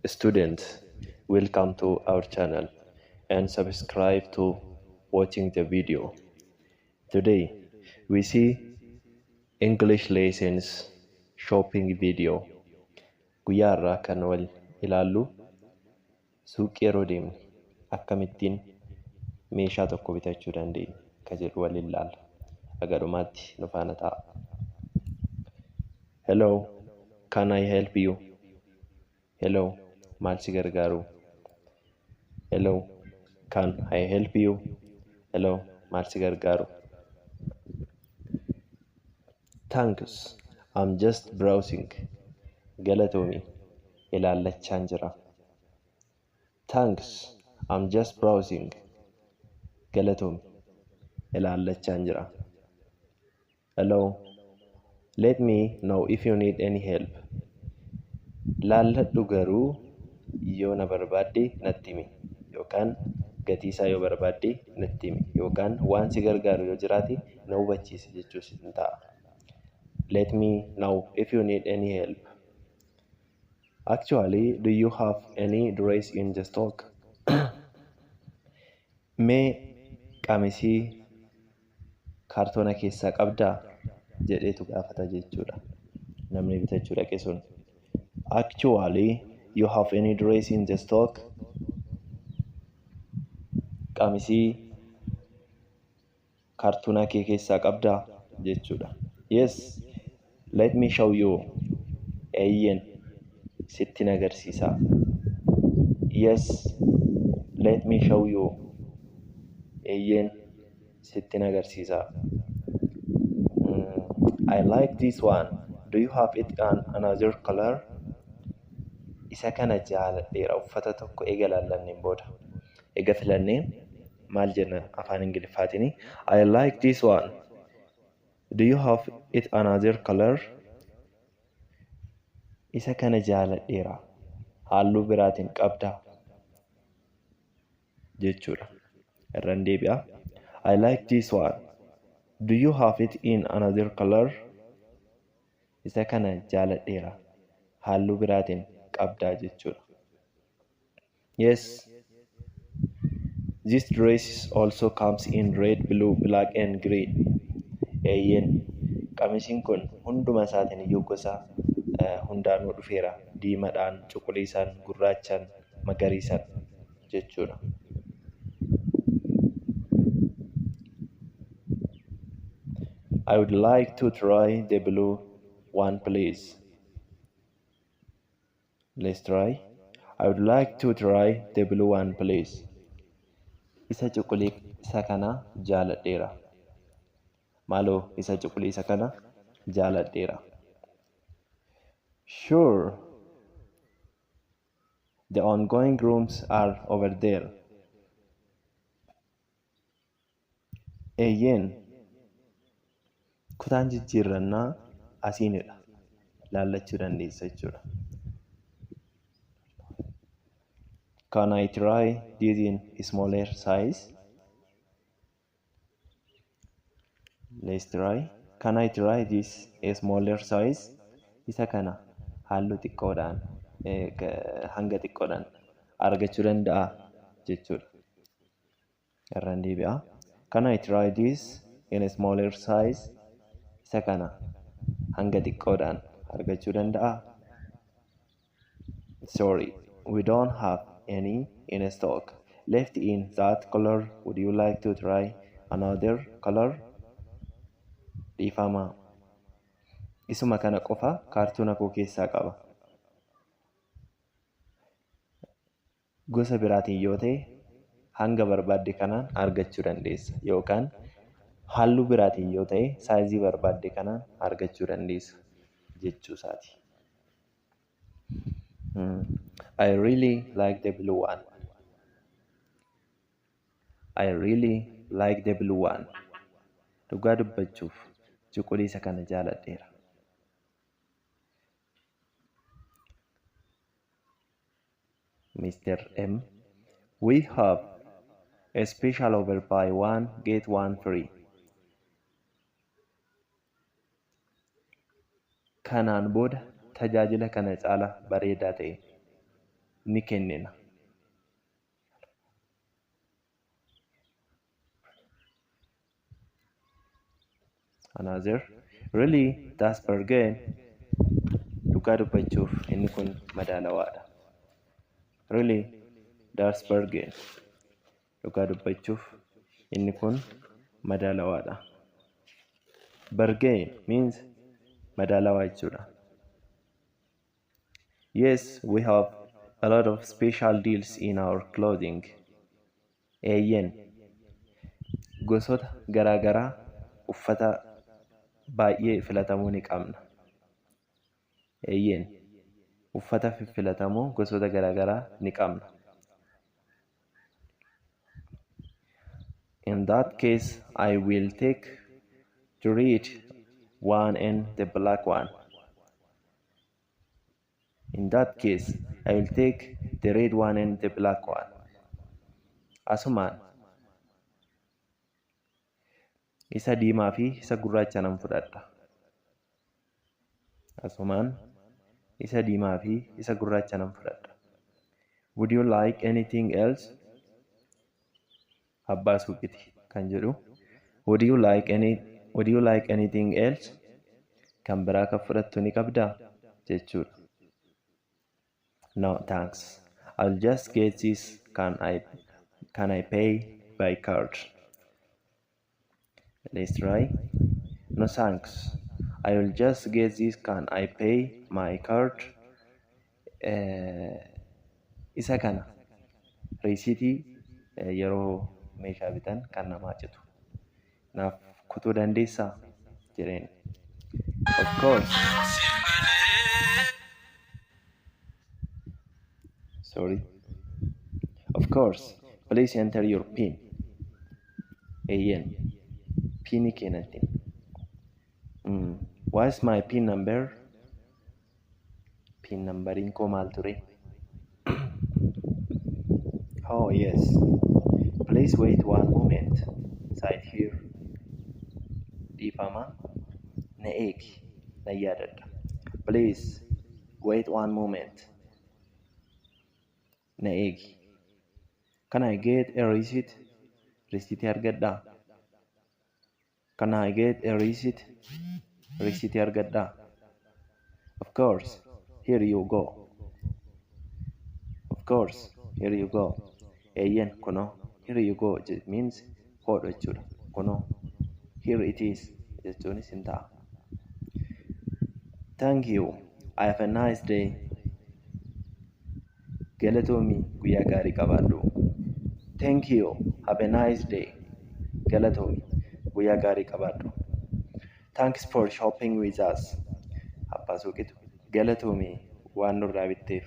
Students, welcome to our channel and subscribe to watching the video. Today we see English lessons shopping video. Guyyaa irraa kan wal ilaallu suuqii yeroo deemne akkamittiin meeshaa tokko bitachuu dandeenya ka jedhu wal ilaalla. Haga dhumaatti nu faana ta'a. Hello, can I help you? Hello, maal si gargaaru? Hello, can I help you? Hello, maal si gargaaru? Thanks, I'm just browsing. Galatoomi, ilaallachaan jira. Thanks, I'm just browsing. Galatoomi, ilaallachaan jira. Hello, let me know if you need any help. Laalladhu garuu yoo na barbaadde natti himi yookaan gatii isaa yoo barbaadde natti himi yookaan waan si gargaaru yoo jiraate na hubachiisi jechuus ni ta'a. Let me know if you need any help. Actually, do you have any dress in the stock? Mee qamisii kaartoona keessaa qabdaa? Jedheetu gaafata jechuudha. Namni bitachuu dhaqe sun. Actually, you have any dress in the stock? Qamisii kaartoonaa kee keessaa qabdaa? Jechuudha. Yes, let me show you. Eeyyen, sittin agarsiisa. Yes, let me show you. Eeyyen, sittin agarsiisa. I like this one. Do you have it in another color? Isa kana jaaladheera. Uffata tokko eega laallanneen booda. Eega filannee maal jenna afaan Ingiliffaatiin? I like this one. Do you have it another color? Isa kana jaaladheera. Halluu biraatiin qabdaa? Jechuudha. Irraan deebi'a. I like this one. Do you have it in another color? Isa kana jaaladheera. Halluu biraatiin qabdaa jechuudha. Yes. This dress also comes in red, blue, black and green. Eeyyeen, qamisiin kun hunduma isaatiin iyyuu gosa hundaanuu dhufeera. Diimaadhaan, cuquliisaan, gurraachaan, magariisaan jechuudha. I would like to try the blue one, please. Let's try. I would like to try the blue one, please. Isa cuquliisa kana jaaladheera. Maaloo isa cuquliisa kana jaaladheera. Sure. The ongoing rooms are over there. Eeyyeen, kutaan jijjiirrannaa asiinidha. Laallachuu dandeessa jechuudha. Can I try this in smaller size? Let's try. Can I try this a smaller size? Isa kana halluu xiqqoodhaan, hanga xiqqoodhaan argachuu danda'a jechuudha. Irraan deebi'a. Can I try this in a smaller size? Isa kana hanga xiqqoodhaan argachuu danda'a? Sorry, we don't have any in stock. Left in that color. Would you like to try another color? Dhiifama. Isuma kana qofa kaartuuna koo keessaa qaba. Gosa biraatiin yoo ta'e hanga barbaadde kanaan argachuu dandeessa. Yookaan halluu biraatiin yoo ta'e saayizii barbaadde kanaan argachuu dandeessa jechuu isaati. I really like the blue one. I really like the blue one. Dhugaa dubbachuuf cuquliisa kana jaaladheera. Mr. M. We have a special offer, buy one get one free. Kanaan booda tajaajila kana caala bareedaa ta'e ni kennina. Another, really, that's bargain. Dhugaa dubbachuuf inni kun madaalawaadha. Really, that's bargain. Dhugaa dubbachuuf inni kun madaalawaadha. Bargain means madaalawaa jechuudha. Yes, we have a lot of special deals in our clothing. Eeyyen, gosoota garaagaraa uffata baay'ee filatamuu ni qabna. Eeyyen, uffata fiffilatamoo gosoota garaagaraa ni qabna. In that case, I will take the red one and the black one. In that case, I will take the red one and the black one. Asumaan isa diimaa fi isa gurraacha nan fudhadha. Asumaan isa diimaa fi isa gurraacha nan fudhadha. Would you like anything else? Abbaa suuqiti kan jedhu. Would you like anything else? Kan biraa kan fudhattu ni qabdaa jechuudha. No, thanks. I'll just get this. Can I pay by card? Let's try. No, thanks. I will just get this. Can I pay my card? Isa kana riisiitii yeroo meeshaa bitan kan namaa citu. Naaf kutuu dandeessaa? Jedheen. Of course. Sorry. Of course. Please enter your PIN. Eeyyen. PIN kee natti. What's my PIN number? PIN numberiin koo maal ture? Oh yes. Please wait one moment. Side here. Dhiifama. Na eegi. Na yaadadha. Please wait one moment. Na eegi. Can I get a receipt? Risiitii argadhaa? Can I get a receipt? Risiitii argadhaa? Of course. Here you go. Of course. Here you go. Eeyyen, kunoo. Here you go means hodhu jechuudha. Kunoo. Here it is jechuunis hin ta'a. Thank you. I have a nice day. Galatoomii, guyyaa gaarii qabaadhu. Thank you. Have a nice day. Galatoomi, guyyaa gaarii qabaadhu. Thanks for shopping with us. Abbaa suuqitu galatoomii waan nurraa bitteef.